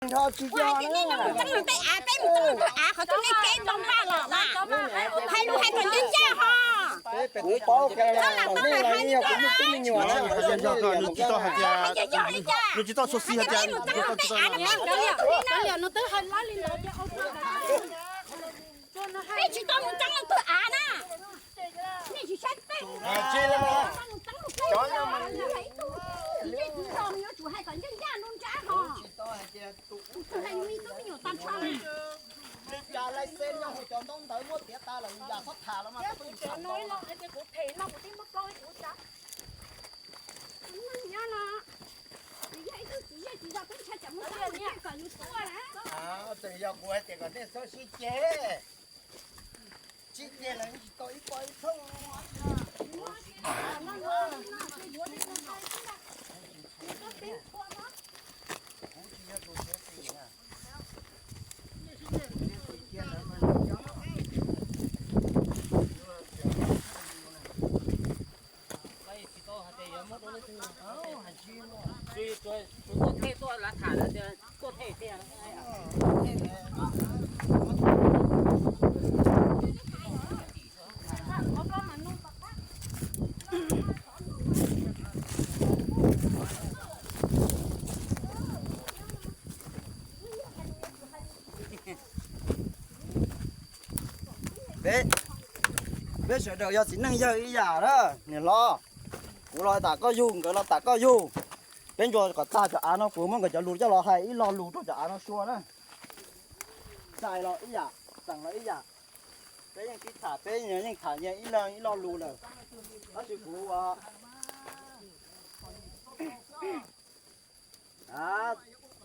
Nrho tsis yog, nej mus txeeb tej av, peb mus txeeb tus av qhov twg nej kev tau npaj los mas. Hais lus hais kom ncaj ncaj ho. Kuv paub kiag nej los yog kuv muaj tib me nyuam na. Nws tsis tau hais tias, nws tsis tau xyuam xim hais tias, peb tsis tau mus txeeb tus av na. Nej tsis saib peb, tsis tau mus txeeb tus av, yuav tsum hais kom ncaj ncaj nruab nrab ho. Tus twg hais ib tug me nyuam tag nrho na. Li cas lais xes nyob hauv cov ntaub ntawv muab tiav tas lawm, yam txhob tham los mas koj tuaj yus tham no. Nyob no, yog ib tug txiv yawg tsis yog tub ntshai tsam muab txeeb kom yus tuaj na. Txawm yog kuv hais tias kom nej txhob sib ceg, sib ceg lawm tsis tau ib pob ib thooj. Peb, peb sawv daws yog txiv neej yawg ib yam na, niam hlob. Kuv los tas koj yug, nkawd los tas koj yug. Peb ntsuas kom tag cov av no, kuv muab nkawd cov lus coj los hais ib lo lus rau cov av no sua na. Txais los ib yam, txeem los ib yam. Peb yeej sib tham, peb yeej tham nyias ib leeg ib lo lus lawm. Tab sis kuv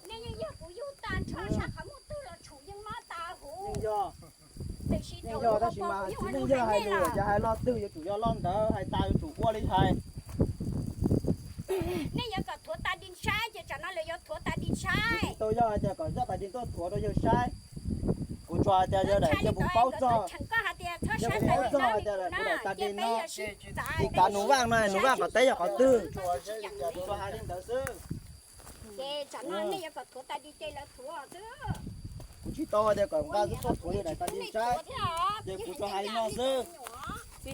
Nej yeej yog kuv yug tag nrho, sab qhov muaj twg los tshum yeej mob tas huv. Yeej yog, tab sis mas txiv neej yawg hais lus ces hais lo twg yuav tsum yog lo ntawd, hais tas yuav tsum ua li hais. Nej yuav kom thuav tas di saib ces tsam no lawv yuav thuav tas di saib. Tsis tau yog hais tias kom coj tas di tuaj thuav rau yawg saib. Kuv tsuas hais tias yog daim tias kuv paub txog, yog kuv paub txog hais tias kuv daim tas di no, tsis kav nus vaj no, nus vaj qhov teb yog qhov twg. Kuv tsuas hais li ntawd xwb. Kuv tsis tau hais tias kom nqa tuaj thuav yawg daim tas di saib, ces kuv tsuas hais li no xwb.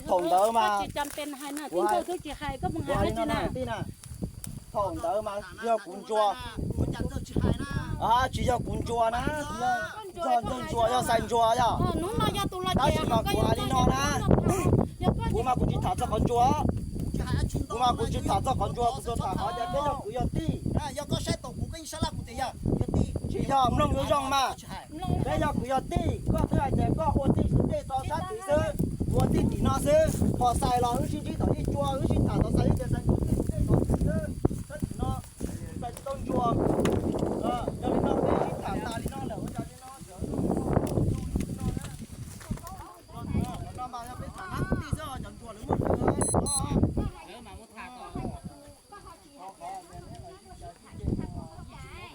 Thaum ntawd mas kuv hais li no na kwv tij na, thaum ntawd mas yog kuv ntsuas, tsis yog kuv ntsuas na, yog ntxawg ntsuas, yog xais ntsuas yog. Tab sis mas kuv hais li no na, kuv mas kuv tsis tham txog qhov ntsuas, kuv mas kuv tsis tham txog qhov ntsuas, kuv tsuas tham qhov tias peb yog kwv yog tij. Tsis yog, mloog zoo zoo mas, peb yog kwv yog tij, koj twb hais tias koj ua tij tim tej tso sab tid xwb, ua tij tim no xwb, ho xais los wb sib ntsib tom ib tsua, wb sib tham tau xais, wb tias xais ntsuas tij tim tej tso tid xwb, sab tim no xais tsis tau ntsuas. Yog li no peb sib tham tas li no lawm ua cas li no.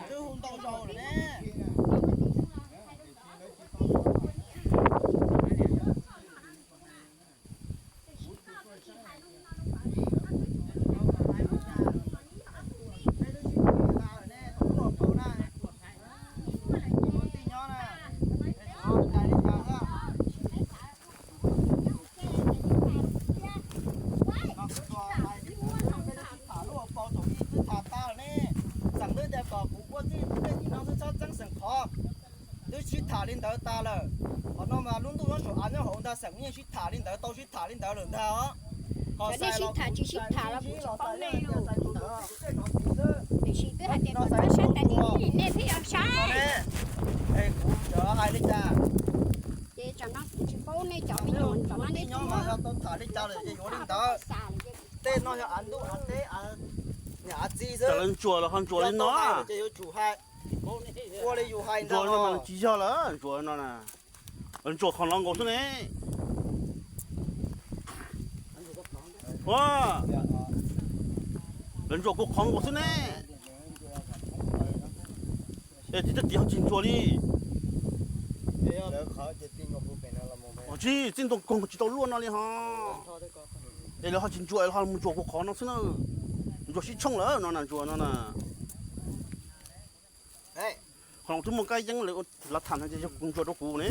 Twb hu ntau zaus lawm ne. Tham lub hauv paus thaum ub twb tham tag lawm ne. Txawm twb tias kom kuv ua tij tej tim no twb txhob txeeb xeem qhov, twb sib tham li ntawd tas lawm. Qhov no mas lub ntuj nyob saum av nyob hauv ntag, xeem yeej sib tham li ntawd, tau sib tham li ntawd lawm ntag os. Ho xais los kuv tsis sib tham los kuv tsis paub nej. Tiam sis twb hais tias kom txhob saib tas li nej thiaj yog saib. Es kuv cov hais li cas? Ces tsam no kuv tsis paub nej cov me nyuam, tsam no nej nyob mas yog tau tham li cas lawm ces yuav li ntawd. Tej no yog av ntuj av teb, niam av txiv xwb. Lawv ntsuas los ho ntsuas li no ces yuav tsum hais. Ua li yus hais ntag, tsis yog lawm ntsuas no na. Lawv ntsuas qhov no nkaus xwb ne. Lawv ntsuas kuv qhov nkaus xwb ne. Es tib tag tid ho tsis ntsuas li. Tsis, txij ntua koog tsis tau luaj no li ho. Es lawv ho tsis ntsuas, lawv ho mus ntsuas kuv qhov no xwb na. Ntsuas sib tshooj lawm no na, ntsuas no na. Twb muaj kab yeeb lawv ua lav tham no ces yog kuv ntsuas rau kuv ne,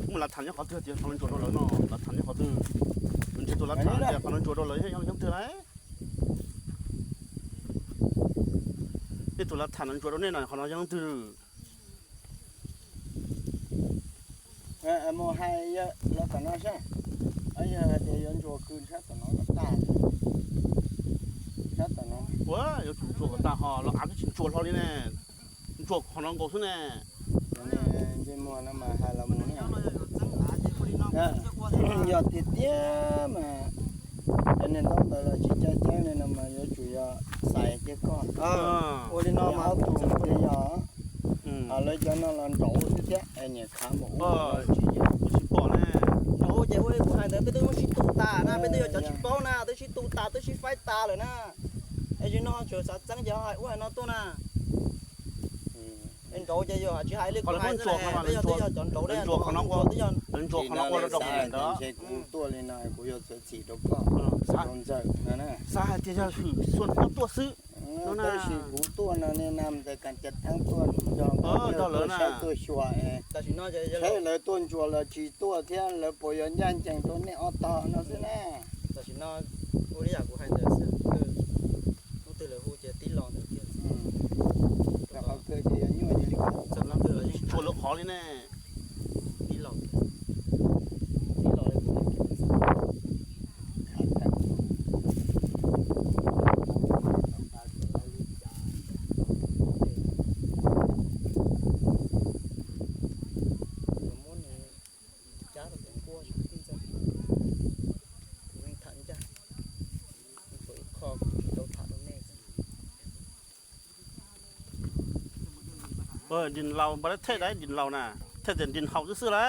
muaj lav tham nyob qhov twg tias qhov no ntsuas rau lawv no, lav tham nyob qhov twg? Kuv ntsib tus lav tham tias qhov no ntsuas rau lawv yog yeeb twg lawm. Nej tus lav tham no ntsuas rau nej no qhov no yeeb twg? Mus hais los tom no saib, yog hais tias yuav ntsuas kws sab tom no kom tag, sab tom no. Ua, yuav tsum ntsuas kom tag ho los av twb tsis ntsuas hlo li ne. Ntsuas qhov no nkaus xwb ne. Ntsej muag no mas hais los mus ne, yog tiag tiag mas cov niag ntaub ntawd los tsis caij ceeb li no mas yuav tsum yog xais tiag koj. Ua li no mas ob tug tias yog lawv cov no los nraud xwb thiab es niam khav mus ub tsis yog. Tsis pom ne. Nraud ces ua li kuv hais ntawd peb twb sib tu tas na, peb twb yog cov tsis paub na, twb sib tu tas twb sib faib tas lawm na. Es zaum no tseem xav txeeb ces ho hais ua hais no tuaj na. Nraud ces yog tsis hais li kuv hais ntawd, peb yog twb yog cov nraud ne, ntsuas qhov no ua rau kuv ntawd. Ntshe kuv tuaj li no kuv yuav txiav txim rau koj, rau ntxawm no na. Xav hais tias yog hwm xuas koj tuaj xwb. Tab sis kuv tuaj no niaj hnub ntawd kas cas theeb tuaj nrog lawv saib tuaj xyuas, saib lawv tuaj ntsuas los tsis tuaj thiab lawv puas yuav ncaj ncees rau nej ob tog no xwb na. Tam sim no ua li yam kuv hais ntawd xwb, hnub twg lawv hu ces tib los ntawd thiab. Rau qhov kawg ces yog nyuaj li, txog hnub twg los yeej tsis tshua lawv qhov li ne. Tib los, tib los li kuv muab nws cab rau cov nkuaj xwb ib ntxeeg, kuv yeej tham ncaj, kuv ib qho kuv tsis tau tham rau nej xwb. Nrim laus npaj lab thej lawm, nrim laus na, thej tias nrim haus xwb xwb lawm.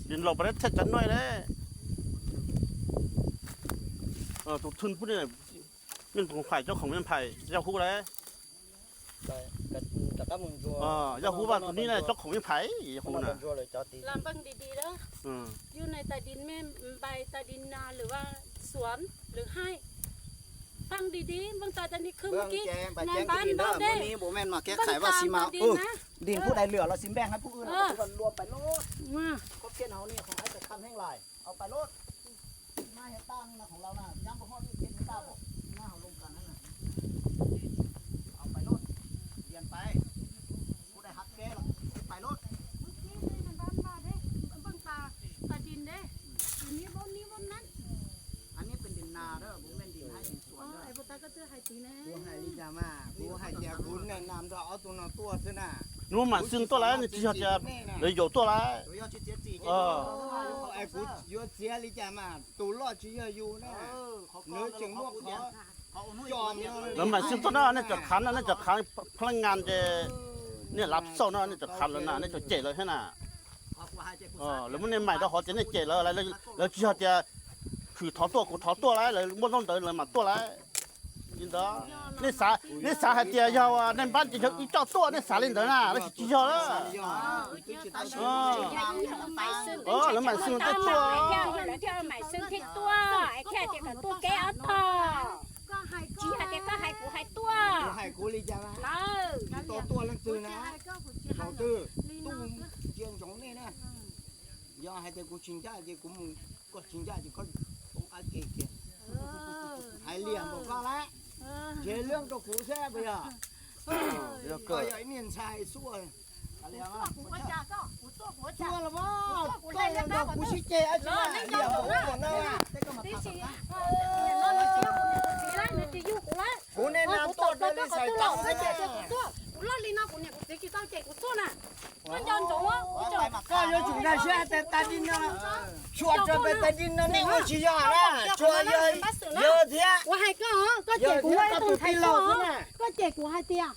Nrim laus npaj lab thej cov nuj lawm. Tus thwj pub nej, mej khoom phais, coj khoom mej phais, yog hub lawm. Yog hub vaj tus nib na, coj khoom mej phais, yog hub na. Làm vâng đi đi đó. Vô này tại Đinh mê, bài tại Đinh à, lửa và Xuân, lửa hai. Vâng đi đi, vâng tại Đinh đi khứ một ký. Làm bán đó đi. Vâng, tại Đinh á. Đinh phút này lửa là xin beng hay phút ư là còn lùa phải lốt. Có phiên hậu này không ai phải khăm heng lại. Au pais lod. Naj hiav tag no qhov laus na, nyab npau hoj lwj thiab nyab tag pom naj hauv loog kas na. Au pais lod, lias pais, kuv daim hav kev los pais lod. Anib pes ntim nas, kuv me ntim hais ntim xuas. Kuv hais li cas mas, kuv hais tias kuv niaj hnub nrog ob tug no tuaj xwb na. Hnub mam xwb tuaj lawm, tsis yog tias lawv yaum tuaj lawm. Kuv yuav txiav li cas mas tus loj tsis yog yus na. Nws tseem muaj qhov, lawv mam xwb tuaj na, nej cov khav no, nej cov khav pheej ngas ces nej lav xauj no, nej cov khav lawv na, nej cov cem lawv thiab na. Lawv muab nej mais rau hov tias nej cem lawv, lawv tsis yog tias khwm thov tuaj kuv thov tuaj lawm, lawv muaj ntaub ntawv lawv mam tuaj lawm. Li ntawd, nej xav hais tias yog nej npab ces yog wb coj tuaj, nej xav li ntawd na, tab sis tsis yog. Lawv mam xwb tuaj tuaj. Lawv thiaj mam xwb thiaj tuaj, thiaj tias kom tuaj kev ob tog. Tsis yog tias koj hais kuv hais tuaj. Kuv hais kuv li cas mas, tsis tau tuaj leej twg na. Thaum twg tuaj ntsia ntsoov nej na. Yog hais tias kuv tsis ncaj ces kuv mus, koj tsis ncaj ces koj poob qab ke kiag. Hais liam npaum koj lawm. Ntshe lwj rau kuv xwb puas yog? Koj yog ib niag ntxhais xwb. Kuv tuaj kuv ua cas koj, kuv tuaj kuv ua cas, kuv tuaj kuv ua cas, kuv sib ceg ab tsi liam npaum koj no. Kuv niaj hnub tuaj rau li xais tau xwb na. Kuv loj li no kuv niam kuv txiv tsis tau cem kuv tuaj na. Koj nco ntsoov, koj yuav tsum nkag siab hais tias tas li no, tsuas tso pes tas li no nej ua tsis yog na, tsuas yog yawg thiab. Kuv hais koj, koj cem kuv ua ib tug ntxhais tuaj, koj cem kuv hais tias